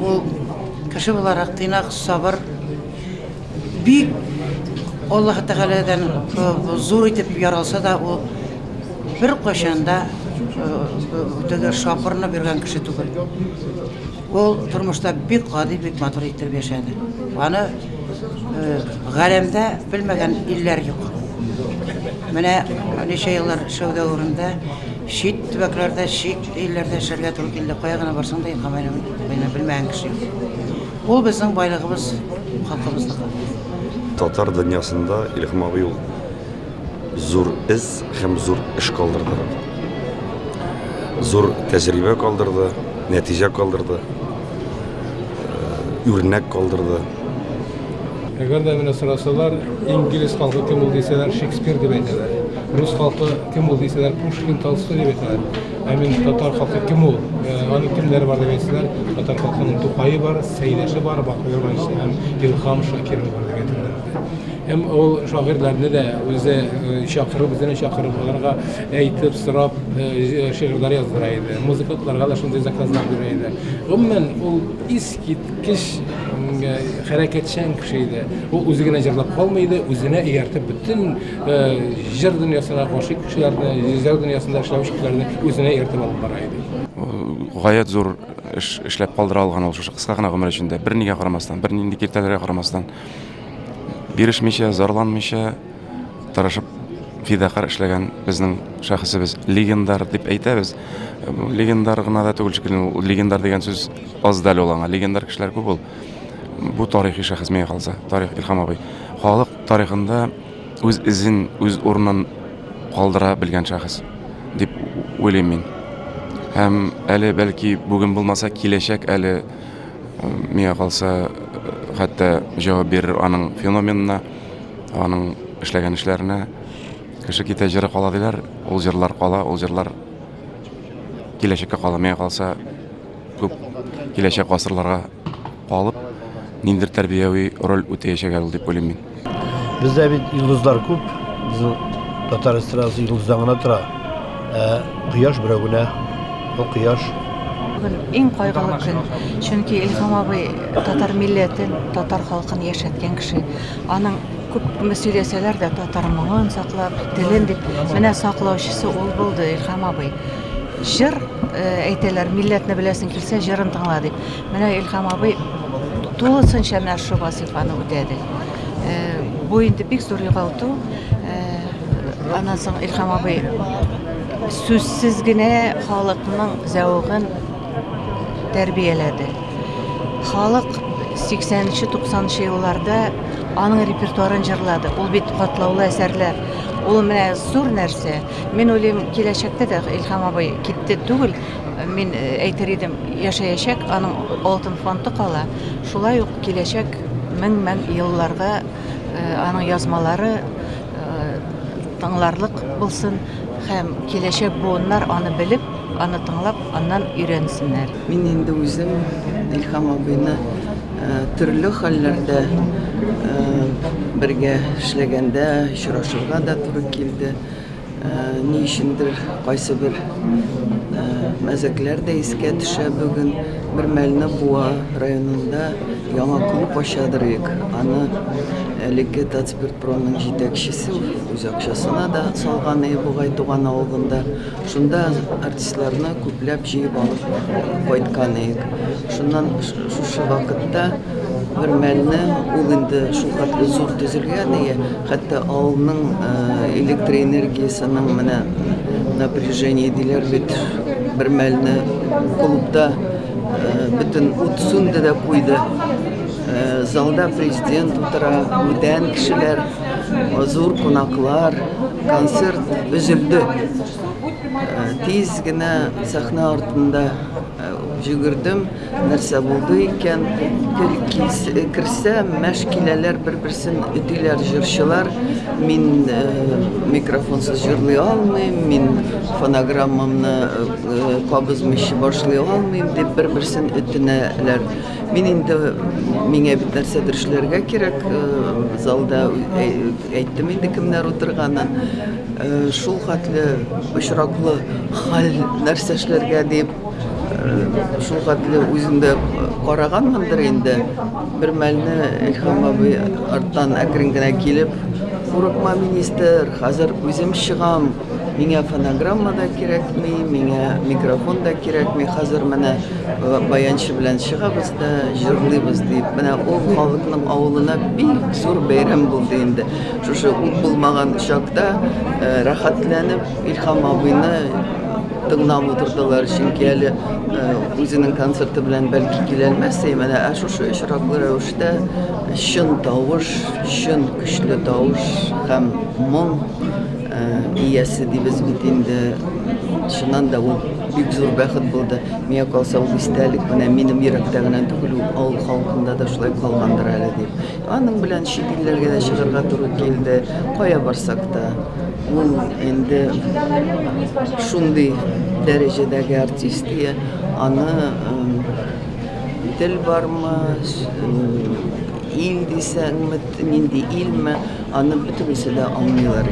Ул кеше буларак тыйнак, сабыр, бик Аллаһы Тәгаләдән зур итеп яралса да, ул беркайчан да теге шапырынып йөргән кеше түгел. Ул тормышта бик гади, бик матур иттереп яшәде. Аны галәмдә белмәгән илләр юк. Менә ничә еллар эшләү дәверендә чит төбәкләрдә, чит илләрдә эшләргә туры килде. Кая гына барсаң да Илһам абыйны белмәгән кеше юк. Ул безнең байлыгыбыз, халкыбызныкы. Татар дөньясында Илһам абый ул зур эз һәм зур эш калдырды. Зур тәҗрибә калдырды, нәтиҗә калдырды, үрнәк калдырды. Әгәр дә менә сорасалар, инглиз халкы кем ул дисәләр, Шекспир дип әйтәләр. Рус халкы кем ул дисәләр, Пушкин, Толстой дип әйтәләр. Ә мин татар халкы кем ул? Аның кемнәре бар дип әйтсәләр, татар халкының Тукае бар, Сәйдәше бар, Бакый Урманче һәм Илһам Шакиров бар дип әйтәләр. Һәм ул шагыйрьләрне дә үзе чакырып, үзенә чакырып, аларга әйтеп, сорап шигырьләр яздыра иде. Музыкантларга да шундый заказлар бирә иде. Гомумән, ул искиткеч хәрәкәтчән кеше иде. Ул үзе генә җырлап калмый иде, үзенә ияртеп бөтен җыр дөньясына гашыйк кешеләрне, җыр дөньясында эшләүче кешеләрне үзенә ияртеп алып бара иде. Гаять зур эш эшләп калдыра алган ул шушы кыска гына гомер эчендә, бернигә карамастан, бернинди киртәләргә карамастан. Бирешмичә, зарланмыйча, тырышып, фидакарь эшләгән безнең шәхесебез. Легендар дип әйтәбез. Легендар гына да түгел шикелле, ул легендар дигән сүз аз да әле ул аңа. Легендар кешеләр күп ул. Бу тарихи шәхес миңа калса, тарих Илһам абый. Халык тарихында үз эзен, үз урынын калдыра белгән шәхес дип уйлыйм мин. Һәм әле бәлки бүген булмаса, киләчәк әле Миңа калса, хәтта җавап бирер аның феноменына, аның эшләгән эшләренә. Кеше китә, җыры кала диләр. Ул җырлар кала, ул җырлар киләчәккә кала. Миңа калса, күп киләчәк гасырларга калып, ниндидер тәрбияви роль үтәячәк әле ул дип уйлыйм мин. Бездә бит йолдызлар күп. Безнең татар эстрадасы йолдыздан гына тора. Ә кояш берәү генә. Ул кояш. Бүген иң кайгылы көн. Чөнки Илһам абый татар милләтен, татар халкын яшәткән кеше. Аның күпме сөйләсәләр дә татар моңын саклап, телен дип, менә саклаучысы ул булды Илһам абый. Җыр әйтәләр, милләтне беләсең килсә, җырын тыңла дип. Менә Илһам абый тулысынча менә шул вазифаны үтәде. Бу инде бик зур югалту. Аннан соң Илһам абый сүзсез генә халыкның зәвыгын тәрбияләде. Халык 80-90 елларда аның репертуарын җырлады. Ул бит катлаулы әсәрләр. Ул менә зур нәрсә. Мин уйлыйм, киләчәктә дә Илһам абый китте түгел, мин әйтер идем, яшәячәк, аның алтын фонды кала. Шулай ук киләчәк мең-мең елларга аның язмалары тыңларлык булсын һәм киләчәк буыннар аны белеп, аны тыңлап, аннан өйрәнсеннәр. Мин инде үзем Илһам абыйны төрле хәлләрдә бергә эшләгәндә очрашырга да туры килде. Ни өчендер кайсыбер мәзәкләр дә искә төшә бүген. Бер мәлне Буа районында яңа клуб ачадыр идек. Аны элекке Татспиртпромның җитәкчесе үз акчасына да салган иде бугай туган авылында. Шунда артистларны күпләп җыеп алып кайткан идек. Шуннан шушы вакытта бер мәлне ул инде шулхәтле зур төзелгән ие, хәтта авылның электр энергиясенең менә напряжение диләр бит, бер мәлне клубта бөтен ут сүнде дә куйды. Залда президент утыра, бүтән кешеләр, зур кунаклар, концерт өзелде. Тиз генә сәхнә артында Җөгердем, нәрсә булды икән? Керсә, мәш киләләр, бер-берсен өтиләр җырчылар. Мин микрофонсыз җырлый алмыйм, мин фонограммамны кабызмыйча башлый алмыйм, дип бер-берсен өтенәләр. Мин инде, миңа бит нәрсәдер эшләргә кирәк, залда әйттем инде кемнәр утырганын. Шул хәтле очраклы хәл, нәрсә эшләргә дип. Шул хәтле үзем дә караганмындыр инде. Бер мәлне Илһам абый арттан әкрен генә килеп, Курыкма, министр, хәзер үзем чыгам. Миңа фонограмма да кирәкми, миңа микрофон да кирәкми. Хәзер менә баянчы белән чыгабыз да җырлыйбыз дип. Менә ул халыкның авылына бик зур бәйрәм булды инде. Шушы ут булмаган чакта рәхәтләнеп Илһам абыйны тыңлап утырдылар, чөнки әле үзенең концерты белән бәлки киләлмәс, менә ә шушы очраклы рәвештә чын тавыш, чын көчле тавыш һәм моң иясе дибез бит инде. Чыннан да ул бик зур бәхет булды. Миңа калса, ул истәлек менә минем йөрәктә генә түгел, ул авыл халкында да шулай калгандыр әле дип. Аның белән чит илләргә дә чыгарга туры килде. Кая барсак та, ул инде шундый дәрәҗәдәге артист, аны тел бармы, ил дисәңме, нинди илме, аны бөтенесе дә аңлыйлар.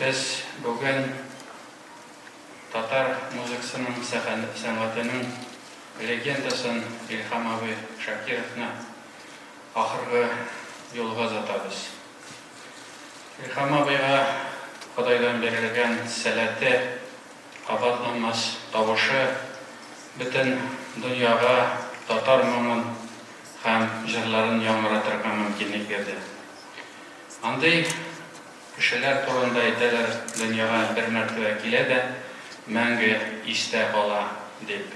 Без бүген татар музыкасының, сәнгатенең легендасын Илһам абый Шакировны ахыргы юлга озатабыз. Илһам абыйга Ходайдан бирелгән сәләте, кабатланмас тавышы бөтен дөньяга татар моңын һәм җырларын яңгыратырга мөмкинлек бирде. Андый кешеләр турында әйтәләр, дөньяга бер мәртәбә килә дә, мәңге истә кала, дип.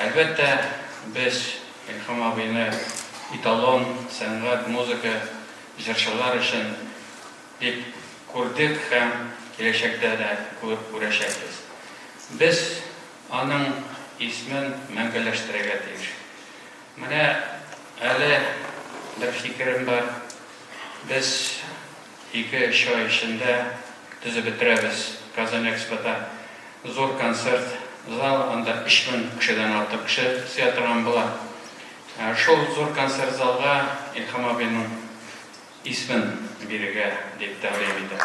Әлбәттә, без Илһам абыйны эталон, сәнгать, музыка, җырчылар өчен дип күрдек һәм киләчәктә дә күрәчәкбез. Без аның исмен мәңгеләштерергә тиеш. Менә әле бер фикерем бар. Без ике-өч ай эчендә төзеп бетерәбез Казань Экспода зур концерт зал, анда 3000 кешедән артык кеше сыя торган була. Шул зур концерт залга Илһам абыйның исмен бирергә дип тәкъдим итәм.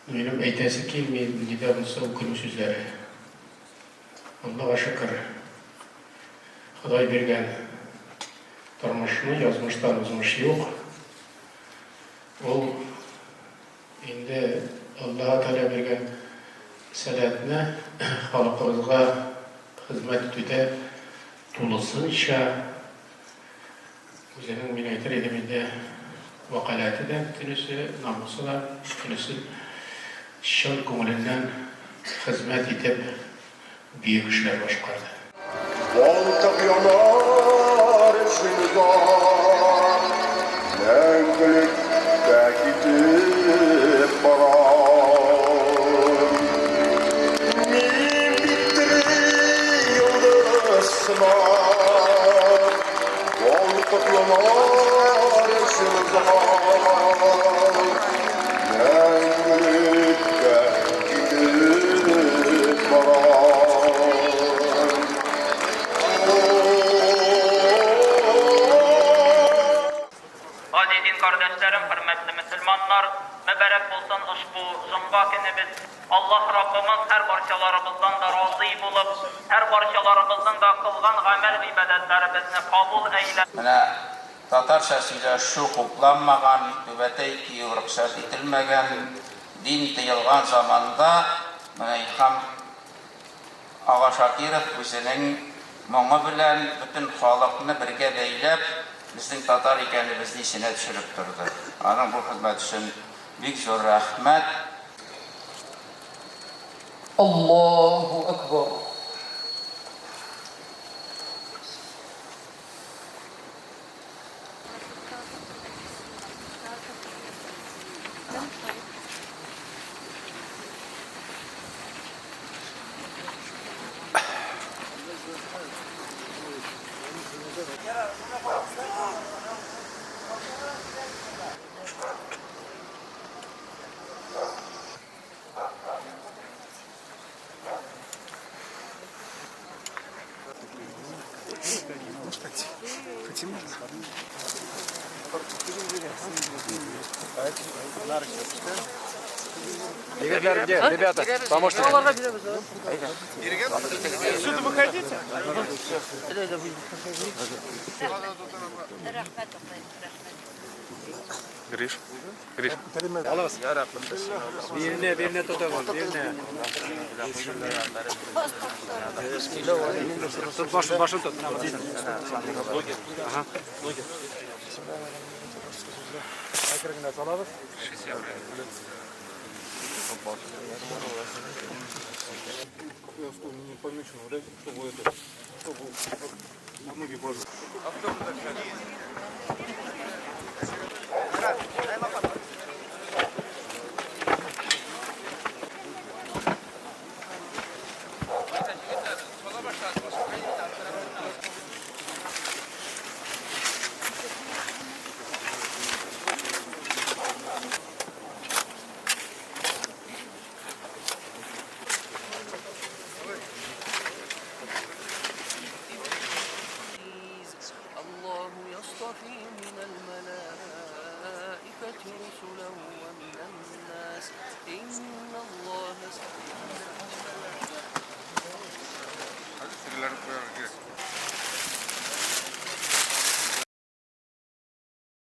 Минем әйтәсе килми, нинди дә булса үкенү сүзләре. Аллага шөкер, Ходай биргән тормышны, язмыштан узмыш юк. Ул инде Аллаһы Тәгалә биргән сәләтне халкыбызга хезмәт итүдә тулысынча үзенең, мин әйтер идем инде, вәкаләте дә бөтенесе, намусы да бөтенесе чын күңеленнән хезмәт итеп бөек эшләр башкарды. Балкып янар җылылар, Мәңгелеккә китеп барам. Мин бит тере йолдыз сыман, Балкып янар җылылар, Мәңгелеккә китеп барам. Газиз дин кардәшләрем, хөрмәтле мөселманнар, мөбарәк булсын ошбу җомга көнебез. Аллаһ Раббымыз һәрбарчаларыбыздан да разый булып, һәрбарчаларыбызның да кылган гамәл-гыйбадәтләребезне кабул әйләп. Менә татарча сөйләшү хупланмаган, түбәтәй кию рөхсәт ителмәгән, дин тыелган заманда менә Илһам ага Шакиров үзенең моңы белән бөтен халыкны бергә бәйләп, безнең татар икәнебезне исенә төшереп торды. Аның бу хезмәте өчен бик зур рәхмәт. Аллаһу әкбар. Егетләр, где? Ребята, помощники. Отсюда выходите. Гриш. Гриш. Birine birine tutamam, birine. Tut başını, başını tut. Ага. الله يصطفي من الملائكة رسلا ومن الناس إن الله سميع.